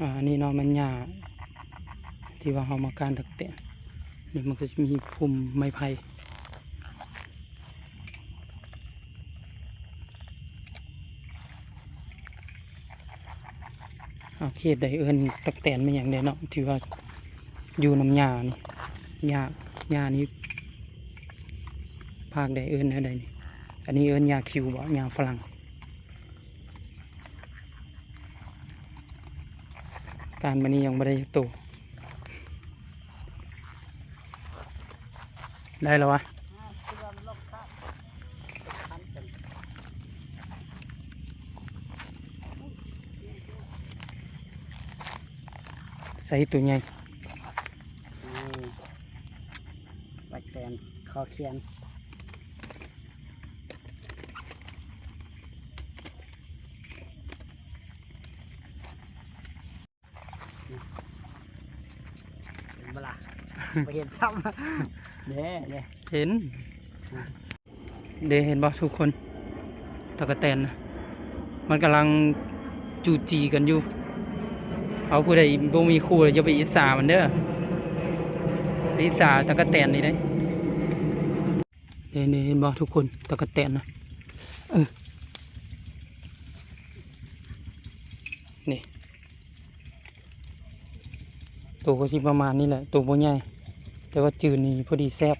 ອ່າ ອັນນີ້ເນາະ ແມ່ນຫຍ້າທີ່ວ່າເຮົາມາການຕັກແຕນ. ນີ້ມັນກໍຈະມີພຸ່ມໄມ້ໄຜ່. ເອົາ ເຂດໃດເອີ້ນຕັກແຕນແມ່ນຫຍັງແດ່ເນາະ ທີ່ວ່າຢູ່ນຳຫຍ້ານີ້ ຫຍ້າ ຫຍ້ານີ້ພາກໃດເອີ້ນແນວໃດນີ້? ອັນນີ້ເອີ້ນຫຍ້າຄິວບໍ? ຫຍ້າຝຣັ່ງ. ການມານີ້ຍັງບໍ່ໄດ້ຈັກໂຕ. ໄດ້ແລ້ວວະ? ໃສ່ໂຕໃຫຍ່. ຕັກແຕນຄໍຂຽນ. ເຫັນບໍ່ລະ? ບໍ່ເຫັນຊ້ຳ. ເດ້ ເດ້ ເຫັນ. ເດ້ ເຫັນບໍ່ທຸກຄົນ? ຕະກະແຕນນະ ມັນກຳລັງຈູ້ຈີ່ກັນຢູ່. ເອົາ ຜູ້ໃດບໍ່ມີຄູ່ແລ້ວຢ່າໄປອິດສາມັນເດີ. ອິດສາຕະກະແຕນນີ້ເດ້. ເຫັນ ເຫັນບໍ່ທຸກຄົນ? ຕະກະແຕນນະ. ເອີ ນີ້ ໂຕກໍຊິປະມານນີ້ແຫຼະ ໂຕບໍ່ໃຫຍ່ ແຕ່ວ່າຈືນນີ້ພໍດີແຊບ.